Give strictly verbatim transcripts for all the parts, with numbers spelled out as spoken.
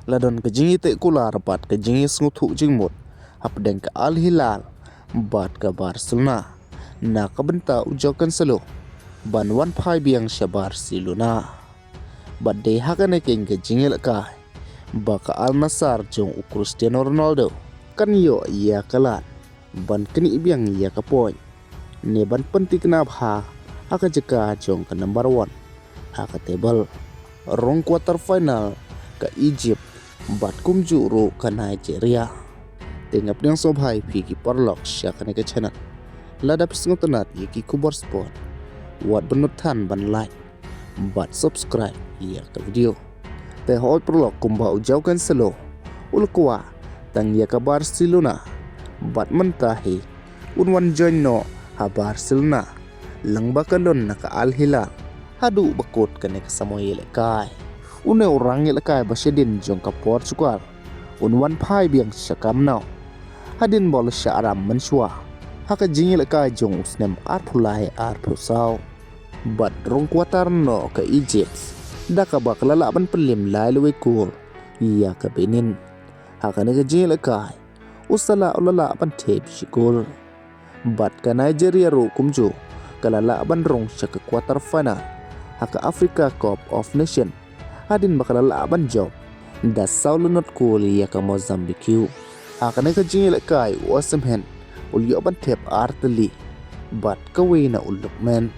La don ka jingïateh kular bad ka jingïasngewthuh jingmut hapdeng ka Al Hilal bad ka Barcelona na ka bynta u Jao Cancelo ban wan phai biang sha Barcelona. Bad dei ha kane keiñ ka jingïalehkai ba ka Al Nassr jong u Cristiano Ronaldo kan ïoh ïa ka lad ban knieh biang ïa ka point ne ban pynthikna bha ha ka jaka jong ka number one ha ka table. Rung quarter final ka Egypt bad kumjuh ruh ka Nigeria. Te nga pdiang sngewbha ïa phi ki paralok sha kane ka channel. Lada phi sngewtynnat ïa ki khubor sport, wat ban nud than ban like bad subscribe ïa ka video. Te hooid paralok, kumba u Jao Cancelo u la kwah tang ïa ka Barcelona bad mynta hi un wan join noh ha Barcelona lyngba ka loan na ka Al Hilal haduh ba kut kane ka samoi ïalehkai. Une u rangïalehkai ba shadien jong ka Portugal un wan phai biang sha Camp Nou hadien ba u la shah ram mynshuwa ha ka jingïalehkai jong u snem arphew lai arphew saw. Bad rung quarter noh ka Egypt da kaba ka la lah ban pynlem lai lawei kol ïa ka Benin. Ha kane ka jingïalehkai u Salah u la lah ban thep shi kol. Bad ka Nigeria ruh kumjuh ka la lah ban rung sha ka quarter final ha ka Africa Cup of Nation hadien ba ka la lah ban jop da saw la nod kol ïa ka Mozambique. Ha kane ka jingïalehkai u Osimhen u la ïoh ban thep ar tylli bad kawei na u Lookman.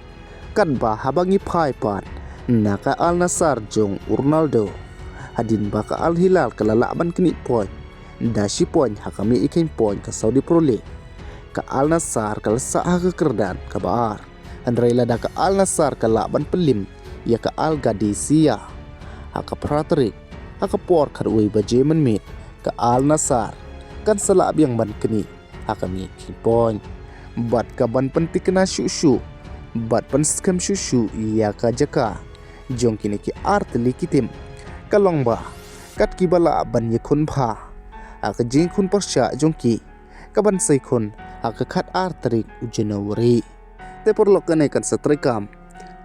Katba haba ngi phai pat na ka Al Nassr jong u Ronaldo, hadien ba ka Al Hilal ka la lah ban knieh point da shi point ha ka mih ïa khein point ka Saudi Pro League, ka Al Nassr ka la sah ha ka kyrdan kaba ar. Hynrei lada ka Al Nassr ka lah ban pynlem ïa ka Al Qadisiyah ha ka phra tarik ha ka por khatwei baje mynmiet, ka Al Nassr kan sa lah biang ban knieh ha ka mih ïa khein point. Bad ka ban pynthikna shuh shuh bad pynskhem shuh shuh ïa ka jaka jong kine ki ar tylli ki tim ka long ba kat kiba lah ban ïakhun bha ha ka jingïakhun pyrshah jong ki ka ban sa ïakhun ha ka khatar tarik u January. Te paralok, kane kan sa treikam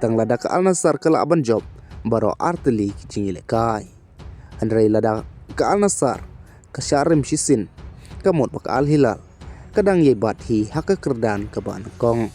tang lada ka Al Nassr ka lah ban jop baroh ar tylli ki jingïalehkai. Hynrei lada ka Al Nassr ka shah rem shisien, ka mut ba ka Al Hilal ka dang ïai bat hi ha ka kyrdan kaba nyngkong.